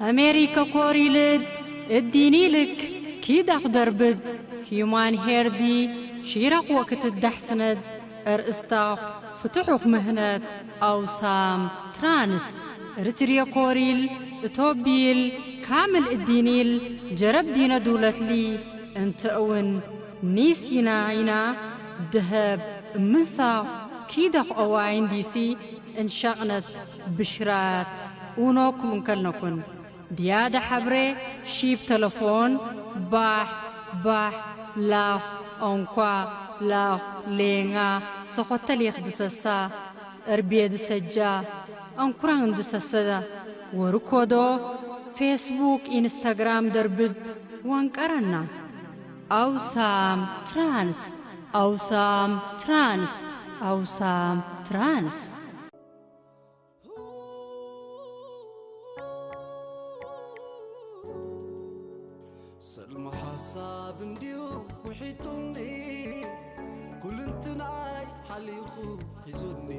ኣሜሪከ ኮሪልድ እዲኒልክ ኪዳኽ ደርብድ ሂዩማን ሄርዲ ሺራኽ ወክትዳሕስነድ እርእስታኽ ፍትሑኽ ምህነት ኣውሳም ትራንስ ርትርየ ኮሪል እቶቢል ካምል እዲኒል ጀረብ ዲነ ዱለትሊ እንተእውን ኒሲና ኢና ድሀብ እምንሳኽ ኪዳኽ ኦዋይን ዲሲ እንሸቕነት ብሽራት ኡኖኩም እንከልነኩን። ድያደ ሐብሬ ሺብ ተለፎን ባሕ ባሕ ላኽ ኦንኳ ላኽ ሌንጋ ሰኾተል የኽድሰሳ እርቤ ድሰጃ ኣንኩራን ድሰሰዳ ወርኮዶ ፌስቡክ ኢንስታግራም ደርብድ ወንቀረና። ኣውሳም ትራንስ ኣውሳም ትራንስ ኣውሳም ትራንስ። ሰልሚ ሓሳብ እንድዩ ውሒጡኒ፣ ኩልንትናይ ሓሊኹ ሒዙኒ።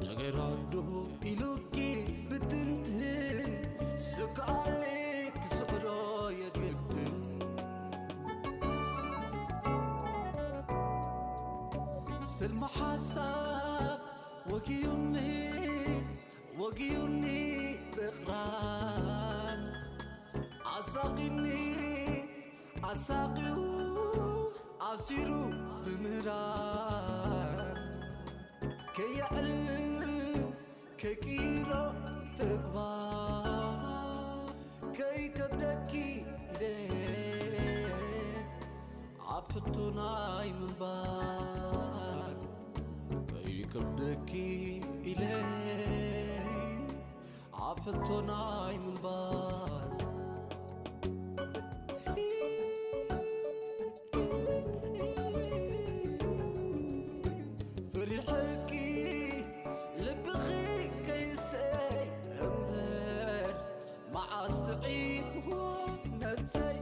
ነገራት ዶ ኢሉኪ ብትንትን፣ ስክኣለይ ክስዕሮ የግድን። ሰልሚ ሓሳብ ወጊዩኒ፣ ወጊዩኒ ብቕራን ኣሳቒኒ ኣሳቒዩ ኣሲሩ ብምህራን ከየዕልል ከይቅይሮ ተግባር ከይከብደኪ ኢለ ኣብ ሕቶ ናይ ምንባር ከይከብደኪ ኢለ ኣብ ሕቶ ናይ ምንባር ፈሪሐኪ ልብኺ ከይሰይ እምበር መዓስ ጥዒምዎ ነብሰይ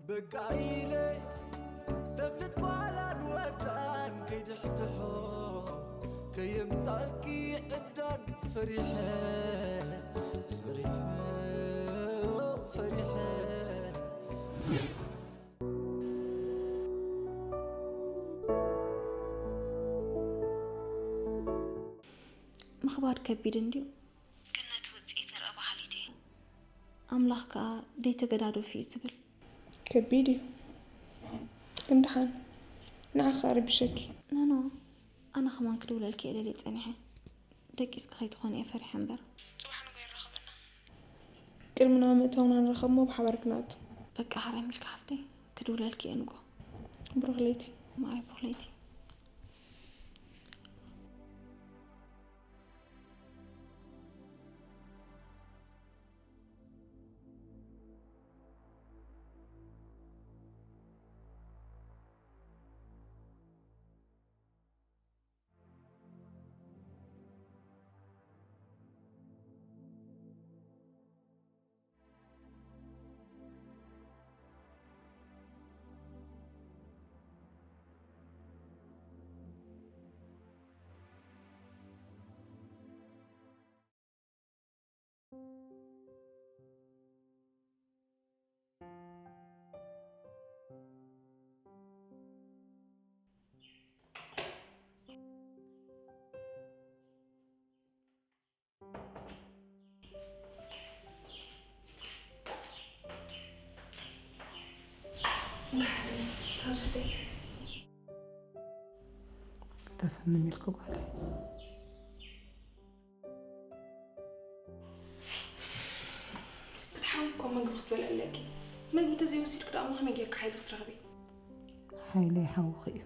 በቃ ኢለ ተብልት ጓላን ወዳን ከይድሕድሖ ከየምጻልኪ ዕብዳን ፈሪሐ ፈሪሐ ፈሪሐ። ምኽባድ ከቢድ እንድዩ። ግን ነቲ ውጽኢት ንርኢ በሃሊት እየ። ኣምላኽ ከኣ ደይተገዳደፉ እዩ ዝብል። ከቢድ እዩ። ግን ደሓን ንዓኺ ከኣ ረቢሸኪ። ኖኖ፣ ኣነ ከማን ክድውለልኪ እየ ደልየ ጸኒሐ። ደቂስኪ ከይትኾኒ እየ ፈሪሐ እምበር። ጽባሕ ንግሆ የራኽበና። ቅድሚ ናብ ምእታውና ንራኸብ እሞ ብሓባር ክንኣቱ። በቃ ሕራይ ሚልካ ሓፍተይ፣ ክድውለልኪ እየ ንግሆ። ብሩኽ ለይቲ። ማዕረ ብሩኽ ለይቲ። ግደፈኒ ሚልኪ ጓለይ። ክትሓዊ እኮ ምግቢ ክትበልዒ ኣለኪ። ምግቢ ተዘይወሲድኪ ደኣ እሞ ከመይ ጌርኪ ሓይሊ ክትረኽቢ? ሓይለይ ሓውኺ እዩ።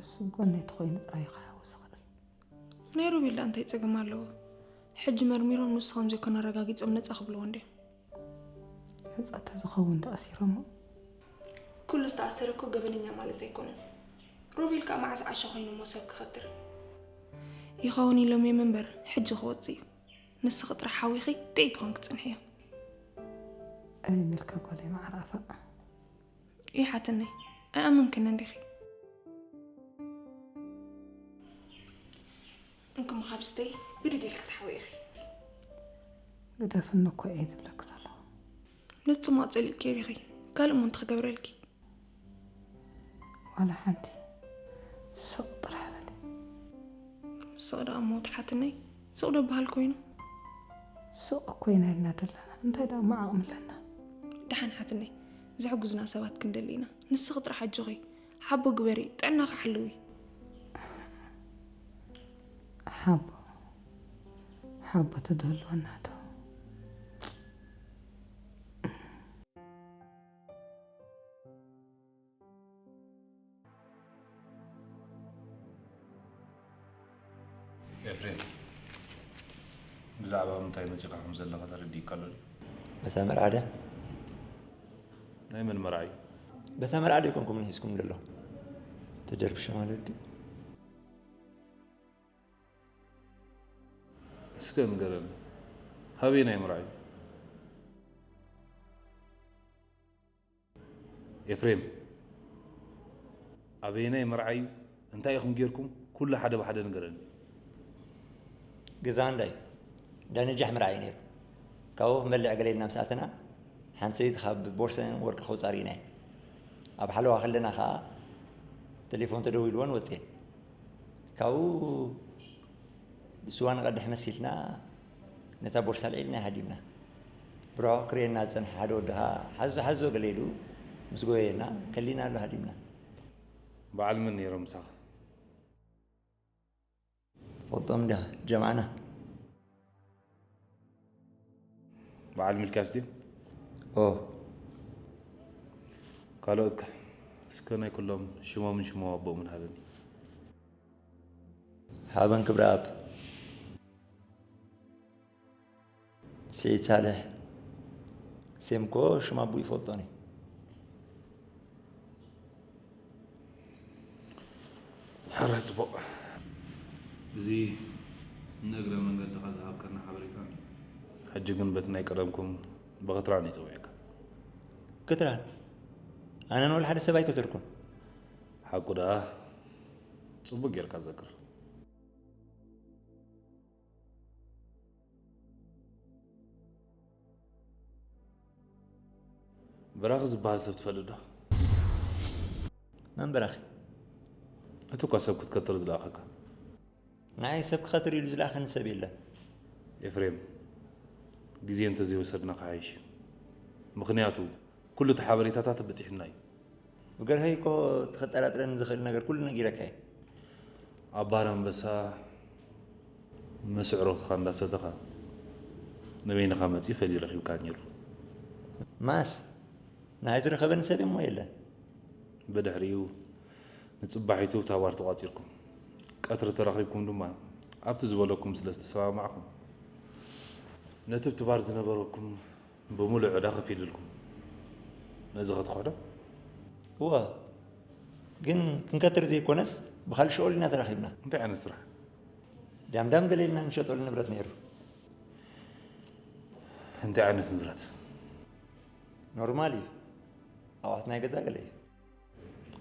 እሱ ጎነይ ተኾይኑ ጥራይ እዩ ክሓዊ ዝኽእል። ናይ ሮቤል ደኣ እንታይ ጸገም ኣለዎ? ሕጂ መርሚሮም ንሱ ከም ዘይኮነ ኣረጋጊጾም ነጻ ክብልዎ እንድዮም። ነጻ ተዝኸውን ዶ ኣሲሮሞ? ኩሉ ዝተኣሰረ እኮ ገበነኛ ማለት ኣይኮነን። ሮቤል ከኣ መዓስ ዓሻ ኮይኑ እሞ ሰብ ክኸትር? ይኸውን ኢሎም እዮም እምበር ሕጂ ክወጽእ እዩ። ንስኺ ጥራሕ ሓዊኺ ጥዕይቲ ኮንኪ ትጽንሒ ኢኺ። ኣይ ሚልካ ጓለይ መዓር ኣፋ። ይሓትነይ ኣይኣመንክንን ዲኺ? እንክሞ ካብ ስተይ ብድድ ኢልኪ ክትሓዊ ኢኺ። ግደፍኒ እኮ እየ ዝብለኪ ዘለኹ። ነቲ ጽማቕ ጸሊእክዮ ዲኺ? ካልእ እሞ እንታይ ክገብረልኪ? ዋላ ሓንቲ። ስቕ ጥራሕ በሊ። ስቕ ደኣ እሞ ትሓትነይ? ስቕ ዶ በሃል ኮይኑ? ስቕ እኮ ኢና ኢልና ዘለና። እንታይ ደኣ እሞ ዓቕሚ ኣለና? ደሓን ሓትነይ፣ ዝሕግዙና ሰባት ክንደሊ ኢና። ንስኺ ጥራሕ ኣጆኺ። ሓቦ ግበሪ፣ ጥዕናኺ ሓልዊ። ሓቦ ሓቦ ተደልወና ዶ? ኤፍሬም፣ ብዛዕባ ምንታይ መጺኻ ከም ዘለኻ ተረዲእካ ኣሎ ድዩ? በታ መርዓ ድያ? ናይ መን መርዓ እዩ? በታ መርዓ ዶ ይኮንኩም ንሒዝኩም ዘሎ? ተደርብሸ ማለት ድዩ? እስከ ንገረኒ፣ ሃበየናይ መርዓ እዩ? ኤፍሬም፣ ኣበየናይ መርዓ እዩ? እንታይ ኢኹም ጌርኩም? ኩሉ ሓደ ብሓደ ንገረኒ። ገዛ እንዳ እዩ። እንዳ ነጃሕ መርዓ እዩ ነይሩ። ካብኡ ክንበልዕ ገለ ኢልና ምስ ኣተና፣ ሓንቲ ሰበይቲ ካብ ቦርሰን ወርቂ ከውፅኣ ርኢናዮ። ኣብ ሓለዋ ከለና ከዓ ተሌፎን ተደዊልወን ወፅየን። ካብኡ ስዋ ንቐድሕ መሲልና ነታ ቦርሳ ኣልዒልና ሃዲምና። ብርሑቕ ክርእየና ዝጸንሐ ሓደ ወዲ ኸኣ ሓዞ ሓዞ ገለ ኢሉ ምስ ጎየየና ከሊና ኣሎ ሃዲምና። በዓል መን ነይሮም ምሳኻ? ትፈልጦም እንዲኻ ጀማዕና። በዓል ሚልክያስ ድዩ? ኦ። ካልኦት ከ? እስከ ናይ ኩሎም ሽሞምን ሽሞም ኣቦኦምን ሃበኒ። ሓበን ክብረኣብ። ስዒድ ሳልሕ። ሴምኮ ሽም ኣቦኡ ይፈልጦን እዩ። ሕራይ ጽቡቕ። እዚ ንእግረ መንገድኻ ዝሃብካና ሓበሬታ እዩ። ሕጂ ግን በቲ ናይ ቀደምኩም ብኽትራን እዩ ጸዊዕካ። ክትራን? ኣነ ንወላ ሓደ ሰብ ኣይከተርኩን። ሓቁ ደኣ ጽቡቕ ጌርካ ዘክር። በራኺ ዝበሃል ሰብ ትፈልጥ ዶ? መን በራኺ? እቲ እኳ ሰብ ክትከትር ዝለኣኸካ። ንዓይ ሰብ ክኸትር ኢሉ ዝለኣኸኒ ሰብ የለን። ኤፍሬም፣ ግዜ እንተዘይወሰድና ክሓይሽ እዩ። ምኽንያቱ፣ ኩሉ እቲ ሓበሬታታት በጺሑና እዩ። ብገርሀይ እኮ እቲ ከጠራጥረኒ ዝኽእል ነገር ኩሉ ነጊረካ እየ። ኣብ ባህሪ ኣንበሳ መስዕሮትኻ እንዳሰተኻ ንበይንኻ መጺኡ ፈልዩ ረኺብካ ነይሩ። ማስ ንዓይ ዝረኸበኒ ሰብ እሞ የለን። ብድሕሪኡ ንጽባሒቱ ብታዋር ተቋጺርኩም ቀትሪ ተራኺብኩም ድማ ኣብቲ ዝበለኩም ስለ ዝተሰማማዕኩም ነቲ ብትባር ዝነበረኩም ብምሉእ ዕዳ ከፊሉልኩም። ነዚ ኸትኽሕዶ? እወ፣ ግን ክንከትር ዘይኮነስ ብኻልእ ሸኦል ኢና ተራኺብና። እንታይ ዓይነት ስራሕ? ዳምዳም ገለ ኢልና ንሸጠሉ ንብረት ነይሩ። እንታይ ዓይነት ንብረት? ኖርማል እዩ። ኣቑሑት ናይ ገዛ ገለ እዩ።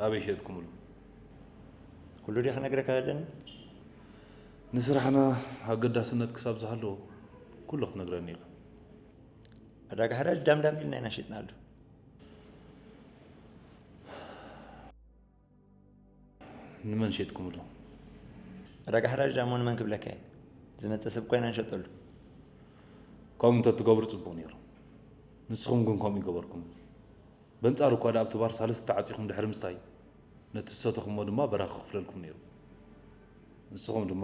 ኣበይ ሸጥኩምሉ? ኩሉ ድየ ክነግረካ ዘለኒ? ንስራሕና ኣገዳስነት ክሳብ ዝሃለዎ ኩሉ ክትነግረኒ ኢኻ። ዕዳጋ ሓዳጅ ዳምዳም ኢልና ኢና ሸጥናሉ። ንመን ሸጥኩምሉ? ዕዳጋ ሓዳጅ ዳሞ ንመን ክብለካ እየ? ዝመፀ ሰብ እኳ ኢና ንሸጠሉ። ከምኡ እንተትገብሩ ፅቡቕ ነይሩ። ንስኹም ግን ከምኡ ይገበርኩም። በንጻሩ እኳ ደኣ ኣብቲ ባር ሳልስቲ ተዓጺኹም ድሕሪ ምስታይ፣ ነቲ ዝሰተኹሞ ድማ በራኺ ክኽፍለልኩም ነይሩ። ንስኹም ድማ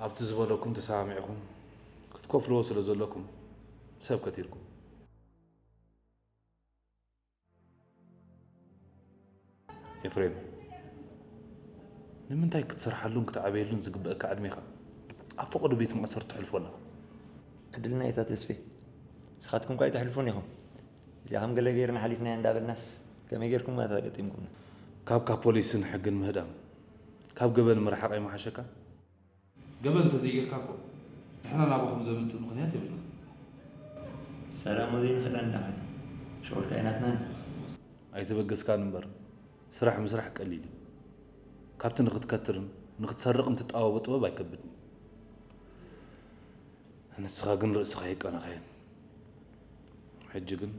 ኣብቲ ዝበለኩም ተሰማሚዕኹም ክትከፍልዎ ስለ ዘለኩም ሰብ ከቲርኩም። ኤፍሬም፣ ንምንታይ ክትሰርሓሉን ክትዓበየሉን ዝግበአካ ዕድሜኻ ኣብ ፈቐዶ ቤት ማእሰርቲ ተሕልፎ ኣለኻ? ዕድልና እታ ተስፌ፣ ንስኻትኩም እኳ ኣይተሕልፉን ኢኹም። እዚኣ ከም ገለ ገይርና ሓሊፍናያ እንዳበልናስ ከመይ ገይርኩም እታ ገጢምኩምና? ካብ ካብ ፖሊስን ሕግን ምህዳም፣ ካብ ገበን ምርሓቕ ኣይምሓሸካን? ገበን እንተዘይጌርካ እኮ ንሕና ናባኹም ዘምጽእ ምኽንያት የብልናን። ሰላም ዘይንኽእላ እንዳበል ሸወልካ ኣይናትናን። ኣይተበገስካን እምበር ስራሕ ምስራሕ ቀሊል እዩ። ካብቲ ንኽትከትርን ንኽትሰርቕን ትጣበቦ ጥበብ ኣይከብድን እዩ። ንስኻ ግን ርእስኻ ኣይቀነኸየን። ሕጂ ግን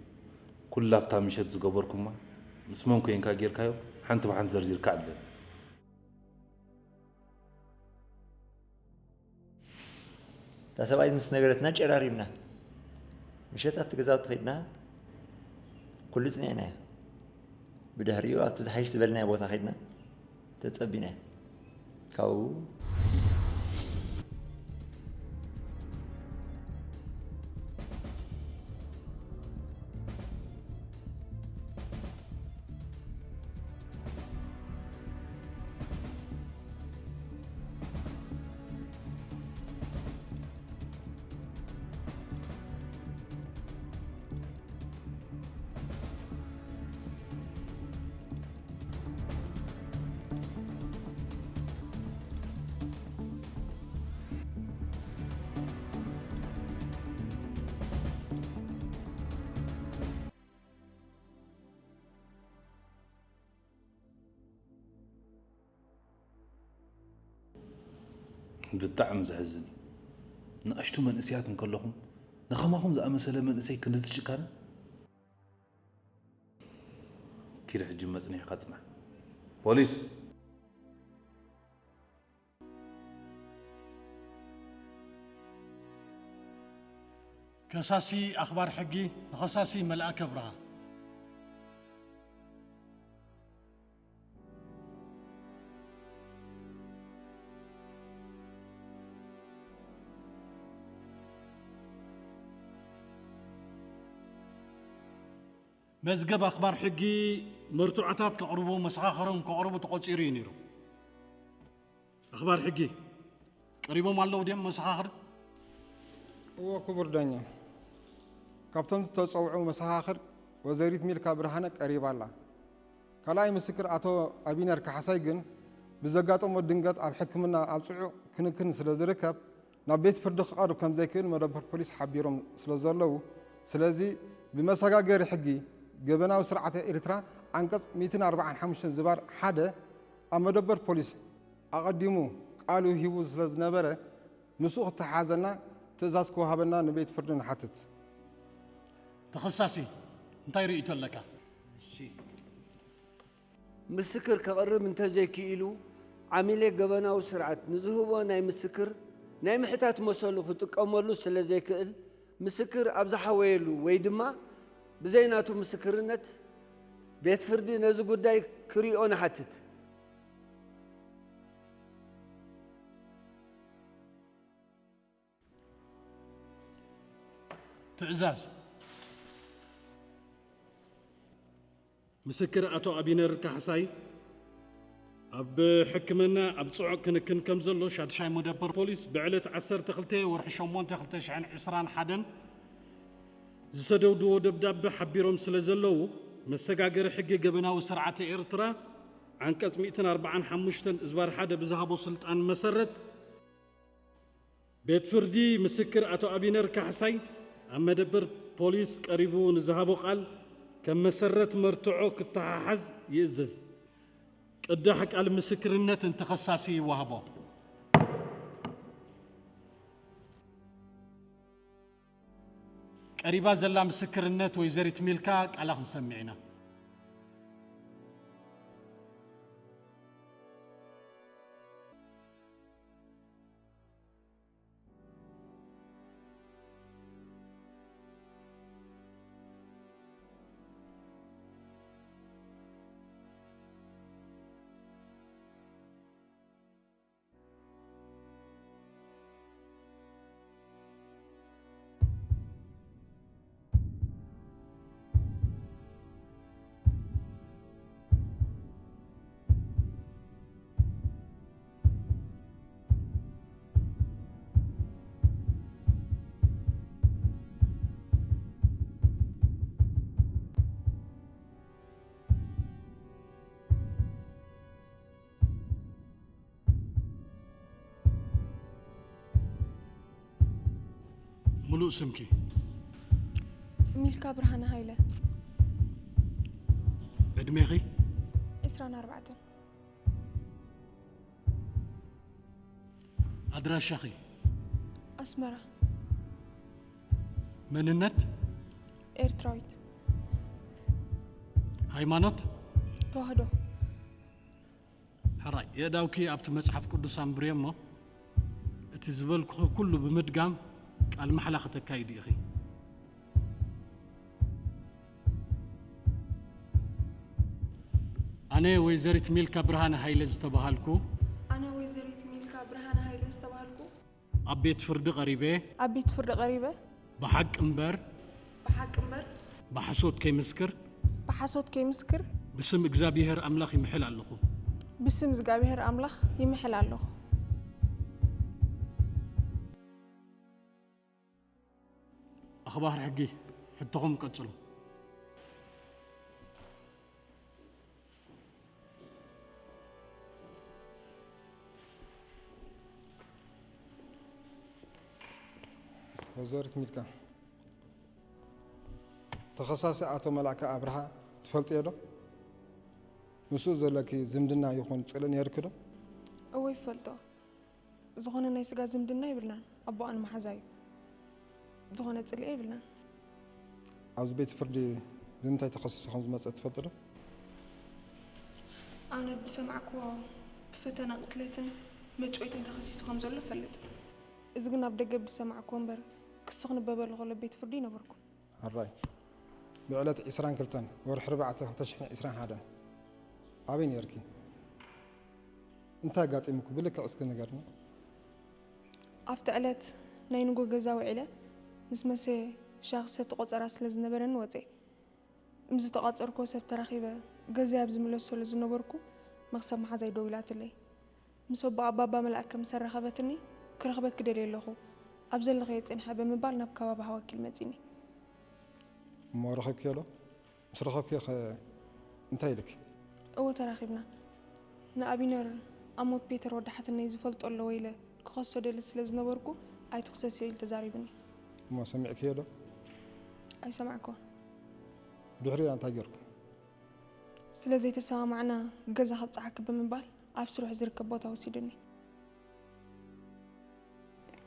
ኩላ ኣብታ ምሸት ዝገበርኩማ ምስ መን ኮይንካ ጌርካዮ ሓንቲ ብሓንቲ ዘርዚርካ ኣለን። እታ ሰብኣይ ምስ ነገረትና ጨራሪምና። ምሸት ኣብቲ ገዛውቲ ኸድና ኩሉ ጽኒዕናዮ። ብድሕሪኡ ኣብቲ ዝሓይሽ ዝበልናዮ ቦታ ኸድና ተጸቢናዮ። ካብኡ ብጣዕሚ ዘሕዝን እዩ። ንኣሽቱ መንእሰያት እንከለኹም ንኸማኹም ዝኣመሰለ መንእሰይ ክንድዚ ጭካነ? ኪድ ሕጂ መጽኒዕካ ጽናሕ። ፖሊስ! ከሳሲ ኣኽባር ሕጊ ንኸሳሲ መልኣከ ብርሃ። መዝገብ ኣኽባር ሕጊ መርትዖታት ከቕርቡ መሰኻኽሮም ከቕርቡ ተቖጺሩ እዩ ነይሩ። ኣኽባር ሕጊ ቀሪቦም ኣለዉ ድዮም መሰኻኽር? እወ ክቡር ዳኛ፣ ካብቶም ዝተጸውዑ መሰኻኽር ወይዘሪት ሚልካ ብርሃነ ቀሪባ ኣላ። ካልኣይ ምስክር ኣቶ ኣቢነር ካሕሳይ ግን ብዘጋጠሞ ድንገት ኣብ ሕክምና ኣብ ጽዑቕ ክንክን ስለ ዝርከብ ናብ ቤት ፍርዲ ክቐርብ ከም ዘይክእል መደበር ፖሊስ ሓቢሮም ስለ ዘለዉ፣ ስለዚ ብመሰጋገሪ ሕጊ ገበናዊ ስርዓት ኤርትራ ዓንቀጽ ሚእትን ኣርባዓን ሓሙሽተን ዝባር ሓደ ኣብ መደበር ፖሊስ ኣቐዲሙ ቃሉ ሂቡ ስለ ዝነበረ ምስኡ ክተሓሓዘልና ትእዛዝ ክወሃበና ንቤት ፍርዲ ንሓትት። ተኸሳሲ እንታይ ርእይቶ ኣለካ? ምስክር ከቕርብ እንተዘይክኢሉ ዓሚሌ ገበናዊ ስርዓት ንዝህቦ ናይ ምስክር ናይ ምሕታት መሰሉ ክጥቀመሉ ስለ ዘይክእል ምስክር ኣብ ዝሓወየሉ ወይ ድማ ብዘይ ናቱ ምስክርነት ቤት ፍርዲ ነዚ ጉዳይ ክሪኦ ንሓትት። ትእዛዝ። ምስክር ኣቶ ኣቢነር ካሕሳይ ኣብ ሕክምና ኣብ ጽዑቕ ክንክን ከም ዘሎ ሻድሻይ መደበር ፖሊስ ብዕለት ዓሰርተ ክልተ ወርሒ ሸሞንተ ክልተ ሽሕን ዕስራን ሓደን ዝሰደድዎ ደብዳበ ሓቢሮም ስለ ዘለዉ መሰጋገሪ ሕጊ ገበናዊ ስርዓተ ኤርትራ ዓንቀጽ ሚእትን ኣርባዓን ሓሙሽተን እዝባር ሓደ ብዝሃቦ ስልጣን መሰረት ቤት ፍርዲ ምስክር ኣቶ ኣቢነር ካሕሳይ ኣብ መደበር ፖሊስ ቀሪቡ ንዝሃቦ ቃል ከም መሰረት መርትዖ ክተሓሓዝ ይእዝዝ። ቅዳሕ ቃል ምስክርነት ንተኸሳሲ ይወሃቦ። ቀሪባ ዘላ ምስክርነት ወይዘሪት ሚልካ ቃላ ክንሰምዕ ኢና። ሙሉእ ስምኪ? ሚልካ ብርሃነ ሃይለ። ዕድሜኺ? ዕስራን ኣርባዕተን። ኣድራሻኺ? ኣስመራ። መንነት? ኤርትራዊት። ሃይማኖት? ተዋህዶ። ሕራይ የእዳውኪ ኣብቲ መጽሓፍ ቅዱስ ኣንብርዮ እሞ እቲ ዝበልኩኺ ኩሉ ብምድጋም ቃል ማሕላ ከተካይዲ ኢኺ። ኣነ ወይዘሪት ሚልካ ብርሃነ ሃይለ ዝተባሃልኩ ኣነ ወይዘሪት ሚልካ ብርሃነ ሃይለ ዝተባሃልኩ ኣብ ቤት ፍርዲ ቀሪበ ኣብ ቤት ፍርዲ ቀሪበ ብሓቂ እምበር ብሓቂ እምበር ብሓሶት ከይምስክር ብሓሶት ከይምስክር ብስም እግዚኣብሔር ኣምላኽ ይምሕል ኣለኹ። ብስም እግዚኣብሔር ኣምላኽ ይምሕል ኣለኹ። ኣኽባር ሕጊ ሕቶኹም ቀጽሉ። ወይዘሪት ሚልካ፣ ተኸሳሲ ኣቶ መላእከ ኣብርሃ ትፈልጥዮ ዶ? ምስኡ ዘለኪ ዝምድና ይኹን ጽልኢ ነይርኪ ዶ? እወ ይፈልጦ። ዝኾነ ናይ ስጋ ዝምድና የብልናን። ኣቦኣን መሓዛ እዩ። ዝኾነ ጽልኢ የብልናን። ኣብዚ ቤት ፍርዲ ብምንታይ ተኸሲሱ ከም ዝመጸ ትፈልጢ ዶ? ኣነ ብሰማዕክዎ ብፈተና ቅትለትን መጭወይትን ተኸሲሱ ከም ዘሎ እፈልጥ። እዚ ግን ኣብ ደገ ብዝሰማዕክዎ እምበር ክሱ ክንበበሉ ከሎ ቤት ፍርዲ ኣይነበርኩን። ሕራይ ብዕለት ዕስራን ክልተን ወርሒ ኣርባዕተ ክልተ ሽሕን ዕስራን ሓደን ኣበይ ነይርኪ? እንታይ ኣጋጢሙኪ ብልክዕ እስኪ ንገርኒ። ኣብቲ ዕለት ናይ ንጎ ገዛ ውዒለ ምስ መሰ ሻሂ ክሰቲ ቆጸራ ስለ ዝነበረኒ ወጸ። ምስ ዝተቋጸርክዎ ሰብ ተራኺበ ገዛይ ኣብ ዝምለሰሉ ዝነበርኩ መኽሰብ መሓዛይ ደዊላትለይ። ምስ ኣቦኣ ባባ መልኣከ ምስ ኣራኸበትኒ ክረኽበኪ ደልየ ኣለኹ፣ ኣብ ዘለኽዮ ጽንሐ ብምባል ናብ ከባቢ ሃዋኪል መጺኒ። እሞ ረኺብክዮ ዶ? ምስ ረኸብክዮ ኸ እንታይ ኢልኪ? እወ ተራኺብና። ንኣቢነር ኣብ ሞት ፔተር ወዲ ሓትነይ ዝፈልጦ ኣለዎ ኢለ ክኸሶ ደሊ ስለ ዝነበርኩ ኣይትኽሰስዮ ኢሉ ተዛሪብኒ። እሞ ሰሚዕክዮ ዶ? ኣይሰማዕክዎን። ድሕሪኡ እንታይ ጌርኩም? ስለ ዘይተሰማማዕና ገዛ ከብጽሓኪ ብምባል ኣብ ስርሑ ዝርከብ ቦታ ወሲዱኒ።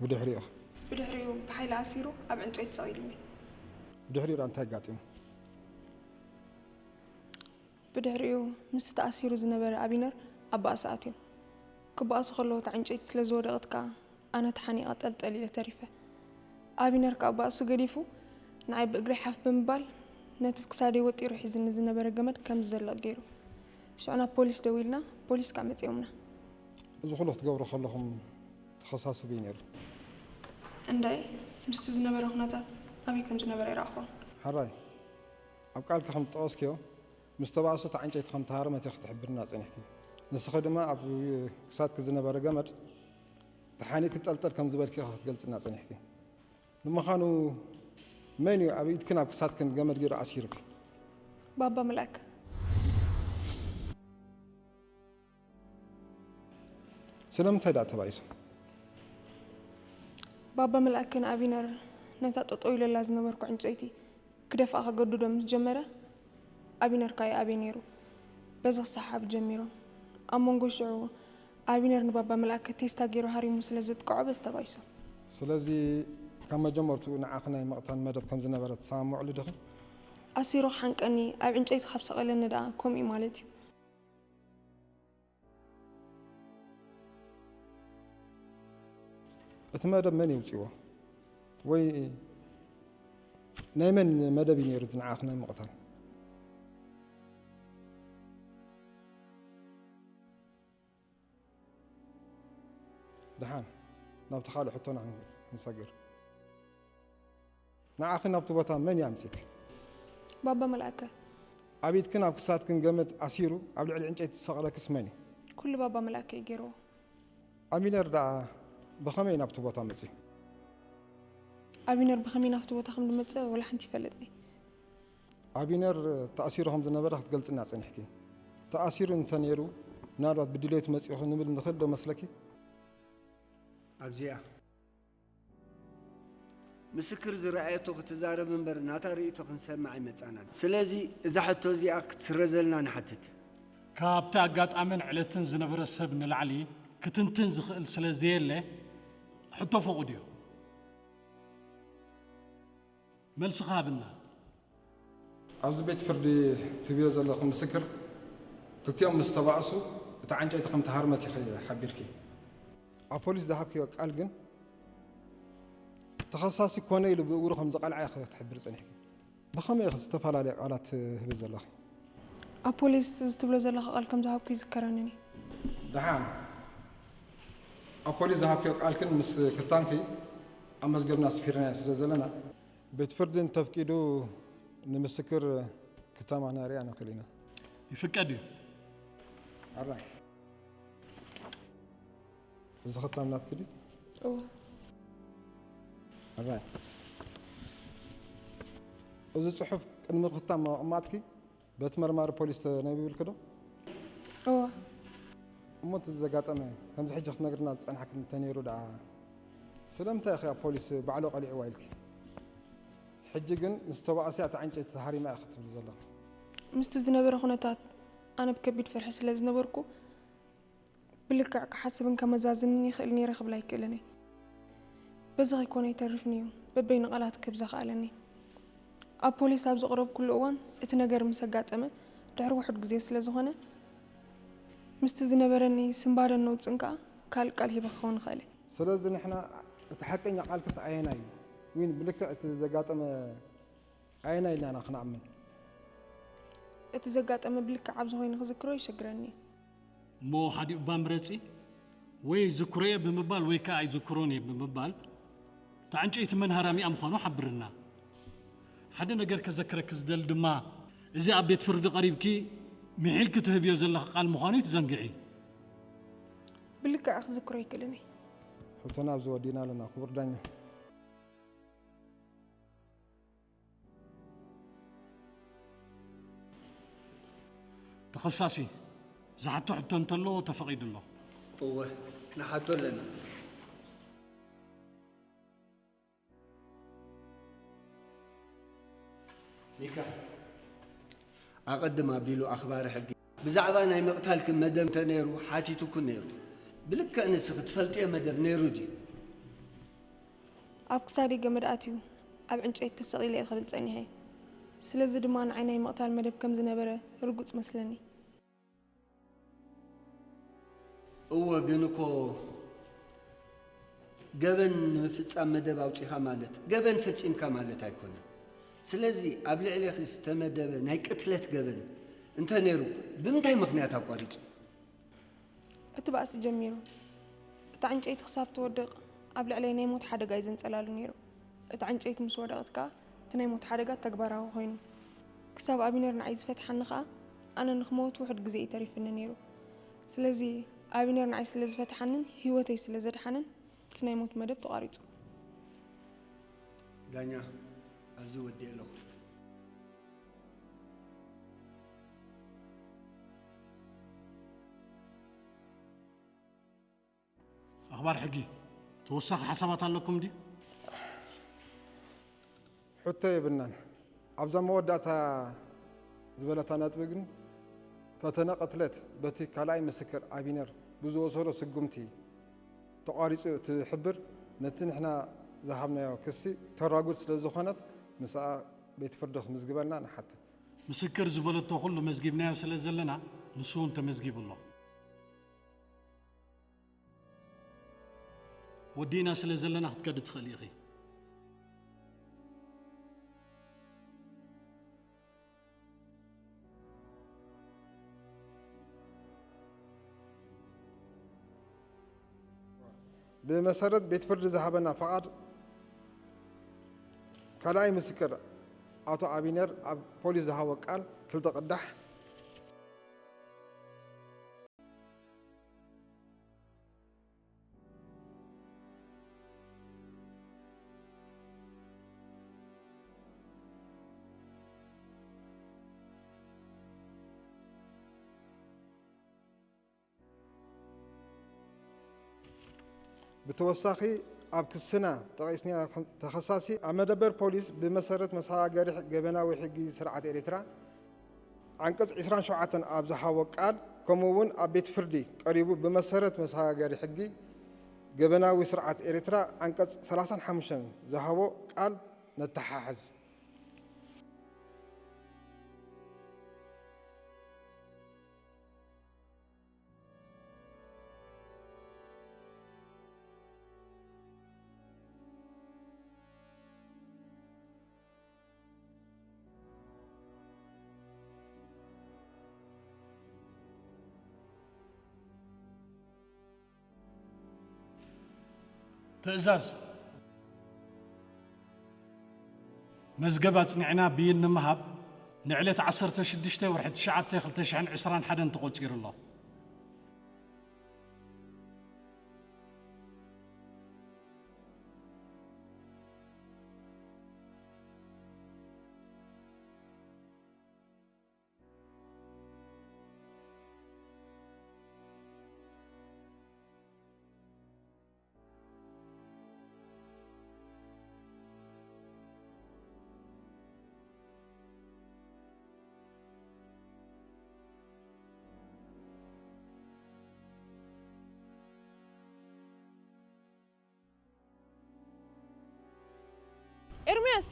ብድሕሪኡ ኸ? ብድሕሪኡ ብሓይሊ ኣሲሩ ኣብ ዕንጨይቲ ሰቒሉኒ። ብድሕሪኡ ደኣ እንታይ ኣጋጢሙ? ብድሕሪኡ ምስቲ ተኣሲሩ ዝነበረ ኣቢነር ኣብ ባእሲ ኣትዮም። ክበኣሱ ከለዉ እታ ዕንጨይቲ ስለ ዝወደቐት ከኣ ኣነ ተሓኒቐ ጠልጠል ኢለ ተሪፈ። ኣቢነር ከኣ ባእሱ ገዲፉ ንዓይ ብእግረይ ሓፍ ብምባል ነቲ ብክሳደይ ወጢሩ ሒዝኒ ዝነበረ ገመድ ከም ዝዘልቕ ገይሩ። ሽዑ ናብ ፖሊስ ደዊልና፣ ፖሊስ ከኣ መጺኦምና። እዚ ኩሉ ክትገብሩ ከለኹም ተኸሳሲ በይ ነይሩ? እንዳይ ምስቲ ዝነበረ ኩነታት ኣበይ ከም ዝነበረ ኣይረኣኹን። ሕራይ ኣብ ቃልኪ ከም ዝጠቐስክዮ ምስ ተባእሱ እታ ዕንጨይቲ ከም ተሃረመት ኢኺ ክትሕብርና ጸኒሕኪ። ንስኺ ድማ ኣብ ክሳድኪ ዝነበረ ገመድ ተሓኒቑ ጠልጠል ከም ዝበልኪ ኢኺ ክትገልጽልና ጸኒሕኪ። ንምዃኑ መን እዩ ኣብ ኢድክን ኣብ ክሳድክን ገመድ ገይሩ ኣሲሩኪ? ባባ መልኣከ። ስለምንታይ ደኣ ተባኢሱ? ባባ መልኣከ ንኣቢነር ነታ ጠጠው ኢለላ ዝነበርኩ ዕንጨይቲ ክደፍኣ ከገድዶ ምስ ጀመረ፣ ኣቢነር ከኣ ይኣብዮ ነይሩ። በዚ ክሰሓሓቡ ጀሚሮም። ኣብ መንጎ ሽዑ ኣቢነር ንባባ መልኣከ ቴስታ ገይሩ ሃሪሙ ስለ ዘጥቅዖ በዚ ተባኢሶም። ስለዚ ካብ መጀመርትኡ ንዓኺ ናይ ምቕታል መደብ ከም ዝነበረ ትሰማምዕሉ ዲኺ? ኣሲሩ ክሓንቀኒ ኣብ ዕንጨይቲ ካብ ሰቐለኒ ደኣ ከምኡ እዩ ማለት እዩ። እቲ መደብ መን የውፅዎ? ወይ ናይ መን መደብ እዩ ነይሩ እቲ ንዓኺ ናይ ምቕታል? ደሓን ናብቲ ካልእ ሕቶና ክንሰግር። ንዓኺ ናብቲ ቦታ መን እዩ ኣምጺእኪ? ባባ መልኣከ። ኣብ ኢድክን ኣብ ክሳድክን ገመድ ኣሲሩ ኣብ ልዕሊ ዕንጨይቲ ዝሰቐለክስ መን እዩ? ኩሉ ባባ መልኣከ እዩ ገይርዎ። ኣቢነር ደኣ ብኸመይ ናብቲ ቦታ መጺኡ? ኣቢነር ብኸመይ ናብቲ ቦታ ከም ዝመጸ ወላ ሓንቲ ይፈልጥኒ። ኣቢነር ተኣሲሩ ከም ዝነበረ ክትገልጽና ጸኒሕኪ። ተኣሲሩ እንተ ነይሩ ምናልባት ብድሌቱ መጺኡ ክንብል ንኽእል ዶ መስለኪ? ኣብዚኣ ምስክር ዝረኣየቶ ክትዛረብ እምበር ናታ ርእይቶ ክንሰምዕ ኣይመጻናን። ስለዚ እዛ ሕቶ እዚኣ ክትስረዘልና ንሓትት። ካብቲ ኣጋጣምን ዕለትን ዝነበረ ሰብ ንላዕሊ ክትንትን ዝኽእል ስለ ዘየለ ሕቶ ፍቑድ እዩ። መልስኻ ሃብና። ኣብዚ ቤት ፍርዲ ትብዮ ዘለኺ ምስክር ክልቲኦም ምስ ተባእሱ እቲ ዓንጨይቲ ከም ተሃርመት ኢኺ ሓቢርኪ። ኣብ ፖሊስ ዝሃብክዮ ቃል ግን ተኸሳሲ ኮነ ኢሉ ብእግሩ ከም ዝቐልዓ ኢኺ ክትሕብሪ ጸኒሕኪ። ብኸመይ ኢኺ ዝተፈላለየ ቃላት ትህቢ ዘለኺ? ኣብ ፖሊስ እዚ ትብሎ ዘለኻ ቃል ከም ዝሃብኩ ይዝከረኒ። ደሓን ኣብ ፖሊስ ዝሃብክዮ ቃልክን ምስ ክታምኪ ኣብ መዝገብና ኣስፊርናዮ ስለ ዘለና ቤት ፍርዲ እንተፍቂዱ ንምስክር ክታማ ክነርእያ ንኽእል ኢና። ይፍቀድ እዩ። ኣራይ እዚ ክታም ናትኪ ድዩ? እወ። ኣራይ እዚ ጽሑፍ ቅድሚ ክታም ምቕማጥኪ በቲ መርማሪ ፖሊስ ተነቢብልኪ ዶ? እወ። እሞ እቲ ዘጋጠመ ከምዚ ሕጂ ክትነግርና ዝጸንሓኪ እንተነይሩ ደኣ ስለምንታይ ኢኺ ኣብ ፖሊስ ባዕሉ ቀሊዕዋ ኢልኪ? ሕጂ ግን ምስ ተባእስያ እታ ዕንጨይቲ ተሃሪማ ኢኺ ትብሊ ዘለኺ። ምስቲ ዝነበረ ኩነታት ኣነ ብከቢድ ፍርሒ ስለ ዝነበርኩ ብልክዕ ክሓስብን ከመዛዝንን ይኽእል ነይረ ክብል ኣይክእልን እየ። በዚ ከይኮነ ኣይተርፍን እዩ በበይኑ ቃላት ክህብ ዘኽኣለኒ። ኣብ ፖሊስ ኣብ ዘቕረብኩሉ እዋን እቲ ነገር ምስ ኣጋጠመ ድሕሪ ውሑድ ግዜ ስለ ዝኾነ ምስቲ ዝነበረኒ ስንባደን ነውጽን ከኣ ካልእ ቃል ሂበ ክኸውን እኽእል እየ። ስለዚ ንሕና እቲ ሓቀኛ ቃልክስ ኣየናይ እዩ? ዊን ብልክዕ እቲ ዘጋጠመ ኣየናይ ኢልና ኢና ክንኣምን? እቲ ዘጋጠመ ብልክዕ ኣብዚ ኮይኑ ክዝክሮ ይሸግረኒ እዩ። እሞ ሓዲኡ እባ ምረጺ፣ ወይ ዝክሮየ ብምባል ወይ ከኣ ኣይዝክሮን እየ ብምባል እታ ዕንጨይቲ መን ሃራሚኣ ምዃኑ ሓብርና። ሓደ ነገር ከዘክረኪ ዝደሊ ድማ እዚ ኣብ ቤት ፍርዲ ቀሪብኪ ምሒልኪ ትህብዮ ዘለኺ ቃል ምዃኑ ይትዘንግዒ። ብልክዕ ክዝክሮ ኣይክእልን እየ። ሕቶና ኣብዚ ወዲእና ኣለና ክቡር ዳኛ። ተኸሳሲ ዝሓቶ ሕቶ እንተሎ ተፈቒዱ ኣሎ። እወ ንሓቶ ኣለና። ሚካ ኣቐድም ኣቢሉ ኣኽባሪ ሕጊ ብዛዕባ ናይ ምቕታልኪ መደብ እንተነይሩ ሓቲቱኩ ነይሩ። ብልክዕ ንስኺ ትፈልጥዮ መደብ ነይሩ ድዩ? ኣብ ክሳደይ ገመድ ኣትዩ ኣብ ዕንጨይቲ ተሰቒለ እየ ክብል ጸኒሐ። ስለዚ ድማ ንዓይ ናይ ምቕታል መደብ ከም ዝነበረ ርጉጽ መስለኒ። እወ ግን እኮ ገበን ንምፍጻም መደብ ኣውጺኻ ማለት ገበን ፈጺምካ ማለት ኣይኮነን። ስለዚ ኣብ ልዕሌኺ ዝተመደበ ናይ ቅትለት ገበን እንተ ነይሩ ብምንታይ ምኽንያት ኣቋሪጹ? እቲ ባእሲ ጀሚሩ። እታ ዕንጨይቲ ክሳብ ትወድቕ ኣብ ልዕለይ ናይ ሞት ሓደጋ እዩ ዘንጸላሉ ነይሩ። እታ ዕንጨይቲ ምስ ወደቐት ከኣ እቲ ናይ ሞት ሓደጋ ተግባራዊ ኮይኑ። ክሳብ ኣቢነር ንዓይ ዝፈትሓኒ ከኣ ኣነ ንክመውት ውሑድ ግዜ እዩ ተሪፍኒ ነይሩ። ስለዚ ኣቢነር ንዓይ ስለ ዝፈትሓንን ህይወተይ ስለ ዘድሓነን እቲ ናይ ሞት መደብ ተቋሪጹ። ዳኛ ኣብዚ ወዲእ ኣለኹ። ኣኽባር ሕጊ ተወሳኺ ሓሳባት ኣለኩም ድዩ? ሕቶ የብልናን። ኣብዛ መወዳእታ ዝበለታ ነጥቢ ግን ፈተነ ቅትለት በቲ ካልኣይ ምስክር ኣቢነር ብዝወሰዶ ስጉምቲ ተቋሪጹ ትሕብር ነቲ ንሕና ዝሃብናዮ ክሲ ተራጉድ ስለ ዝኾነት ምስኣ ቤት ፍርዲ ክምዝግበልና ንሓትት። ምስክር ዝበለቶ ኩሉ መዝጊብናዮ ስለ ዘለና ንሱ እውን ተመዝጊቡ ኣሎ። ወዲእና ስለ ዘለና ክትከዲ ትኽእሊ ኢኺ። ብመሰረት ቤት ፍርዲ ዝሃበና ፍቓድ ካልኣይ ምስክር ኣቶ ኣቢነር ኣብ ፖሊስ ዝሃቦ ቃል ክልተ ቅዳሕ ብተወሳኺ ኣብ ክስና ጠቒስናዮ ተኸሳሲ ኣብ መደበር ፖሊስ ብመሰረት መሰጋገሪ ገበናዊ ሕጊ ስርዓት ኤርትራ ዓንቀጽ ዕስራን ሸውዓተን ኣብ ዝሃቦ ቃል ከምኡ እውን ኣብ ቤት ፍርዲ ቀሪቡ ብመሰረት መሰጋገሪ ሕጊ ገበናዊ ስርዓት ኤርትራ ዓንቀጽ ሰላሳን ሓሙሽተን ዝሃቦ ቃል ነተሓሕዝ። ትእዛዝ። መዝገብ ኣጽኒዕና ብይን ንምሃብ ንዕለት ዓሰርተ ሽዱሽተ ወርሒ ትሽዓተ ክልተ ሽሕን ዕስራን ሓደን ተቖጺሩ ኣሎ። ኤርምያስ!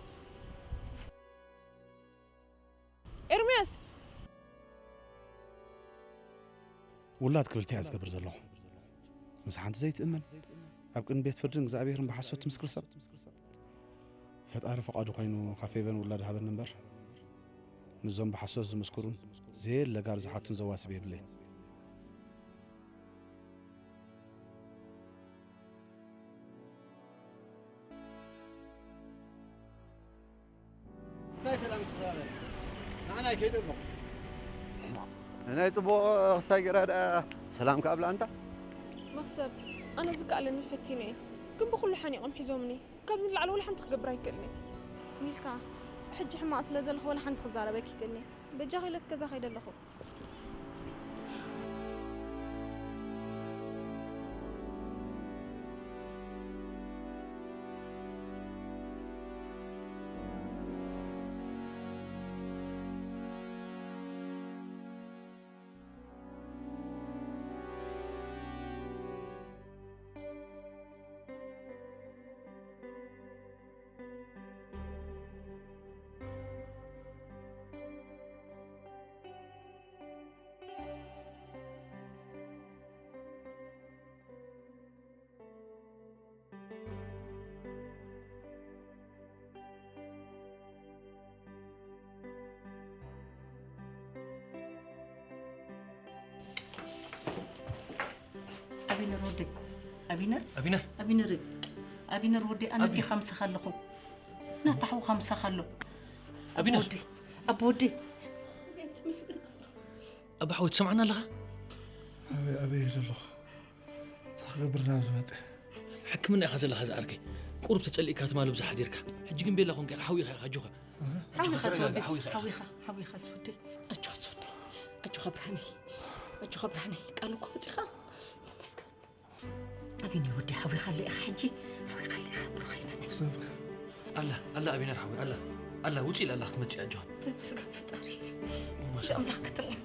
ኤርምያስ! ውላድ ክብልቲ እያ ዝገብር ዘለኹ። ምስ ሓንቲ ዘይትእመን፣ ኣብ ቅድሚ ቤት ፍርድን እግዚኣብሔርን ብሓሶት ትምስክር ሰብ። ፈጣሪ ፍቓዱ ኮይኑ ካብ ፌበን ውላድ ሃበኒ እምበር፣ ምስዞም ብሓሶት ዝምስክሩን ዘየለ ጋር ዝሓቱን ዘዋስብ የብለይን። እንታይ ሰላም ትፈላለ? ንዓና ኣይከይደ ኣለኹ። ናይ ጽቡቕ ክሳይ ገራ ደኣ ሰላም ከኣብላ ኣንታ። መኽሰብ፣ ኣነ ዝከኣለኒ ፈቲነ እየ። ግን ብኹሉ ሓኒቖም ሒዞምኒ። ካብዚ ንላዕሊ ወላ ሓንቲ ክገብር ኣይክእልን እየ። ሚልካ፣ ሕጂ ሕማቕ ስለ ዘለኹ ወላ ሓንቲ ክዛረበኪ ይክእልኒ። በጃኺ ኢለ ገዛ ከይደ ኣለኹ። ኣቢነር ወደይ፣ ኣቢነር፣ ኣቢነር። ኣቢነር፣ ኣቢነር ወደይ፣ ኣነ ኣቢ- ኣዴኻ ምሳኻ ኣለኹ። ናታ ሓውኻ ምሳኻ ኣሎ። ኣቢነር። ኣቦ ወደይ፣ ኣቦ ወደይ። ኣባ ሓወይ፣ ትሰምዓና ኣለኻ? ኣበይ፣ ኣበይ ዘለኹ? እንታይ ክገብር ናብ ዝመጸ? ሕክምና ኢኻ ዘለኻ ዝዓርከይ። ቁሩብ ተጸሊእካ ትማሊ ብዝሓ ዲርካ። ሕጂ ግን ቤላ ኮንካ ኢኻ፣ ሓዊ ኢኻ፣ ኣጆኻ። ሓዊ ኢኻ ተረጋጋ፣ ዝወደይ፣ ሓዊ ኢኻ። ሓዊ ኢኻ፣ ሓዊ ኢኻ ዝወደይ። ኣጆኻ ዝወደይ። ኣጆኻ ብርሃነይ። ኣጆኻ ብርሃነይ። ቃል እኮ ወጺኻ። ተመስገን። ኣቢኒ ወዲ ሓዊ ኻለ ኢኻ ሕጂ፣ ሓዊ ኻለ ኢኻ ብሩኸይ ናተይ። ክሰብካ። ኣላ፣ ኣላ ኣቢነር ሓዊ፣ ኣላ። ኣላ፣ ውጪ ኢላ ኣላ ክትመጽእ ኣጆኻ። ተመስገን ፈጣሪ። ማማ እዚ ሰብ። ኣምላኽ ክጥዕም።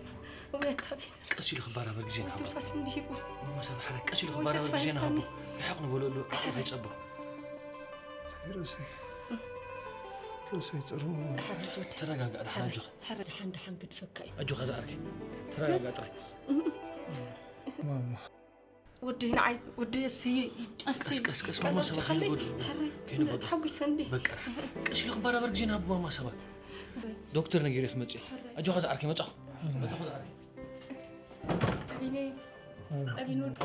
እውነት ኣቢነር። ቀስ ኢሉ ክባራበር ግዜ ንሃቦ። ትንፋስ እንዲሂቡ። ማማ ሰብ ሓረ፣ ቀስ ኢሉ ወይ ክባራበር ተስፋ ግዜ ንሃቦ። ሂብካኒ። ርሕቕ ንበለሉ፣ ዓቕሉ ከይጸቦ። ርእሰይ፣ ርእሰይ። ርእሰይ ጽሩ። ሓረ ዝወዲ። ተረጋጋእ፣ ደሓን ሓረ፣ ኣጆኻ። ሓረ ደሓን፣ ደሓን ግድፈካ እዩ። ኣጆኻ ዝዓርከይ። ተረጋጋእ ጥራይ። ማማ። ወዲ ንዓይ፣ ወዲ እስይ፣ ቀስ፣ እስይ፣ ቀስ፣ ቀስ፣ ቀስ፣ ማማ ሰባት ትኸለይ፣ ከይንጎድኡ። ሕረይ፣ ከይንጎድኡ። ተሓጒሰ እንዲ። በቃ፣ ቀስ ኢሉ ክባራበር ግዜ ንሃብ ማማ ሰባት። ዶክተር ነጊረ ክመጽእ። ሕረይ። ኣጆኻ ዝዓርከይ፣ መጻኹ። መጻኹ ዝዓርከይ። ኣቢነይ፣ ኣቢን ወዲ።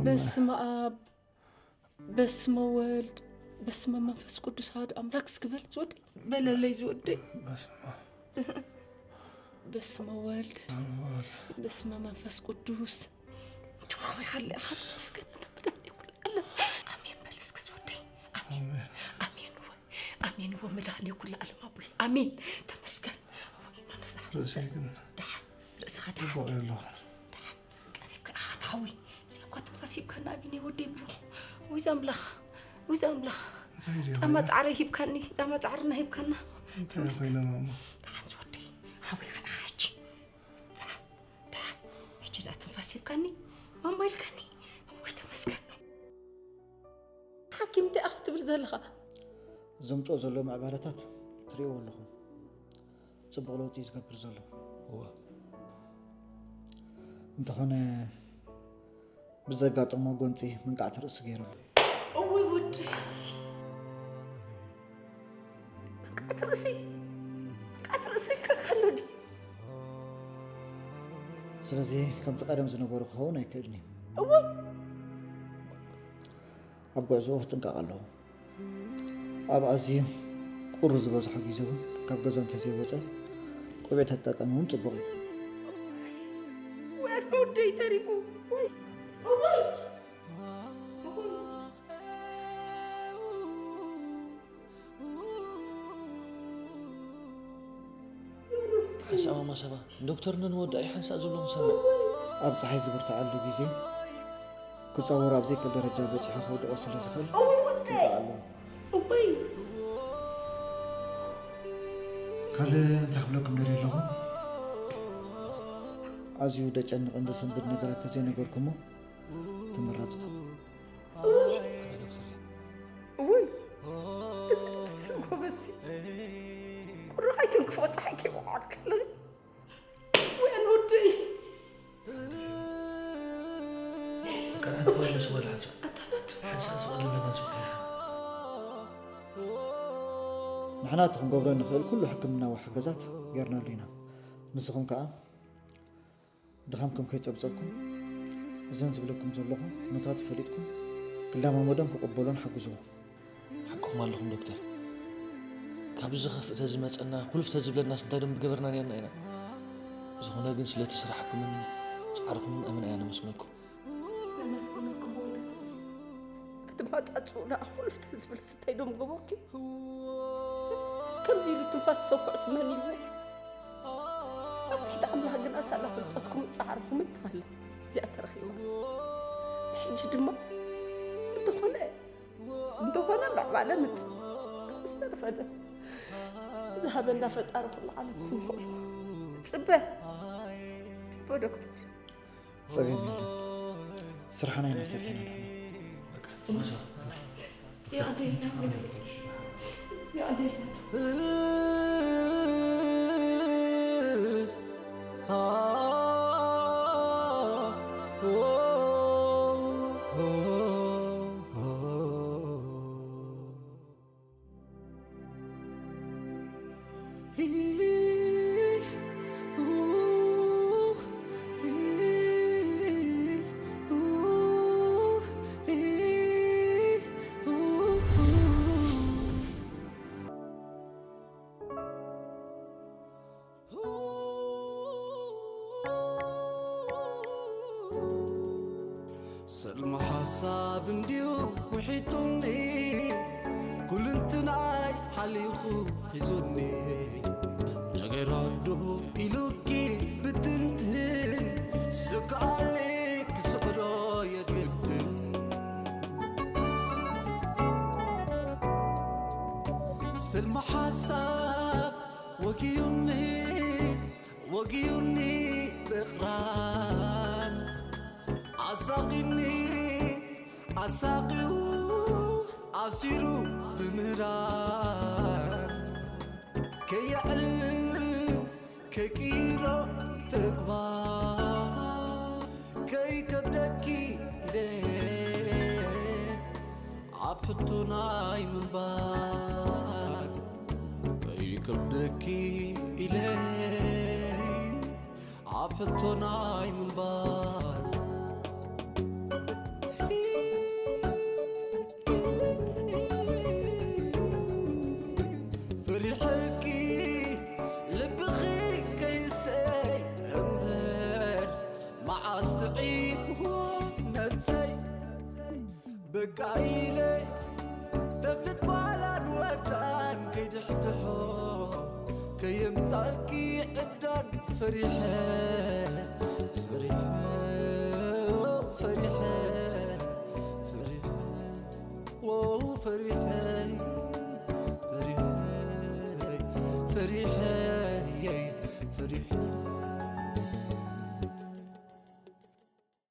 በስመ ኣብ፣ በስመ ወልድ፣ በስመ መንፈስ ቅዱስ ኣሐዱ ኣምላክ እስኪ በል ዝወደይ። በለለይ ዝወደይ። በስመ በስመ ወልድ፣ ወልድ። በስመ መንፈስ ቅዱስ። ጆዋ ወይ ኻሊ ኣኻ ተመስገን፣ ኣንታ መድኃኔ ኩሉ ዓለም። ኣሜን በል እስኪ ዝወደይ። ኣሜን። ኣሜን። ኣሜን እወ። ኣሜን እወ፣ መድኃኔ ኩሉ ዓለም ኣቦይ። ኣሜን። ተመስገን። ኣቡነ ኖኖስ ርእሰይ ግን ደሓን። ርእስኻ ደሓን። ጽቡቕ የለኹን። ደሓን። ቀሪብካ ኢኻ ክትሓዊ። እዚ እኳ ትንፋስ ሂብካና ኣቢኒ ወደይ ብሩኽ። ውይ ዛምላኽ። ውይ ዛምላኽ። እንታይ ድዩ ጻማ ኮይነ? ጻዕሪ ሂብካኒ። ጻማ ጻዕርና ሂብካና። እንታይ ተመስገን። ኮይነ ማማ? ደሓን ዝወደይ። ሓዊኻ ኢኻ ሕጂ። ደሓን፣ ደሓን። ሕጂ ደኣ ትንፋስ ሂብካኒ፣ ማማ ኢልካኒ። እወ፣ ተመስገን። ሓኪም እንታይ ኢኻ ትብል ዘለኻ? ዘምጽኦ ዘሎ ምዕባለታት ትርእይዎ ኣለኹም። ጽቡቕ ለውጢ እዩ ዝገብር ዘሎ። እወ። እንተኾነ፣ ብዘጋጠሞ ጎንጺ መንቃዕቲ ርእሲ ገይሩ ኣሎ። እውይ ወዲ። መንቃዕቲ ርእሲ፣ መንቃዕቲ ርእሲ ከሎ ድዩ? ስለዚ ከምቲ ቀደም ዝነበሩ ክኸውን ኣይክእልን እዩ። እውይ። ኣብ ጉዕዞኡ ክጥንቀቕ ኣለዎ። ኣብ ኣዝዩ ቁሪ ዝበዝሖ ግዜ እውን ካብ ገዛ እንተዘይወጸ ቆቢዕ ተጠቀም እውን ጽቡቕ እዩ። ወደይ ተሪፉ። ሓንሳእ ማማ ሰባ ዶክተር ንወዳ እዩ ሓንሳእ ዝብሎ ንሰምዕ። ኣብ ጸሓይ ዝብርትዓሉ ግዜ ክጻወር ኣብ ዘይክእል ደረጃ በጺሑ ክወድቖ ስለ ዝኽእል ጥንቃቕ ኣለዎ። እወይ ካልእ እንታይ ክብለኩም ደልየ ኣለኹ? ኣዝዩ ደጨንቕን ዘሰንብድ ነገራት ተዘይነገርኩሞ ተመራጺ ኸውን። እውይ እዚ ስም ጎበዝሲ ቁሪ ከይትንክፎ ፀሓይ ከይወዓል ከለኒ ወያን ወደይ ቀናት ባይሉ ዝበል ሓንሳ ኣታናቱ ሓንሳ ዝበል ለና ዝበል ንሕና እቲ ክንገብሮ ንኽእል ኩሉ ሕክምናዊ ሓገዛት ጌርናሉ ኢና። ንስኹም ከኣ ድኻምኩም ከይጸብጸብኩም እዘን ዝብለኩም ዘለኹ ኩነታት ፈሊጥኩም ክለማመዶን ክቕበሎን ሓግዝዎ። ሓቅኹም ኣለኹም ዶክተር። ካብ ዝኸፍእ ተዝመፀና ኩልፍ ተዝብለናስ እንታይ ደም ብገበርና ነርና ኢና። ዝኾነ ግን ስለቲ ስራሕኩምን ፃዕርኩምን ኣመና እያ ነመስግነኩም። ነመስግነኩም ወለዲ ክትመጣፅኡ ደኣ ኩልፍ ተዝብል ስታይ ዶም ገበርኪ ከምዚ ኢሉ ትንፋስ ሰኩዕ ስመን ይብለ ኣብ ትሕቲ ኣምላኽ ግና ሳላ ፍልጠትኩምን ፃዕርኩምን ኣላ እዚኣ ተረኺባ ብሕጂ ድማ እንተኾነ እንተኾነ ምዕባለ ምፅ ዝተረፈ ዶ ዝሃበና ፈጣሪ ኩሉ ዓለም ስምክዕሉ ፅበ ፅበ ዶክተር ጸገም የለን። ስራሕና ኢና ሰሪሕና ንሕና። ሰልሚ ሓሳብ እንድዩ ውሒጡኒ ኩልንትናይ ሓሊኹ ሒዙኒ ነገራት ዶ ኢሉኪ ብትንትን ስክኣለይ ክስዕሮ የግድን ስልሚ ሓሳብ ወጊዩኒ ወጊዩኒ ብቕራን ኣሳቒኒ ኣሳቒኡ ኣሲሩ ብምህራን ከየዕልል ከይቅይሮ ተግባር ከይከብደኪ ኢለ ኣብ ሕቶ ናይ ምንባር ከይከብደኪ ኢለ ኣብ ሕቶ ናይ ምንባር ፈሪሐኪ ልብኺ ከይሰይ እምበር መዓስ ጥዒምዎ ነብሰይ በቃ ኢለ ተብልት ጓላን ወዳን ከይድሕድሖ ከየምጻልኪ ዕብዳን ፈሪሐ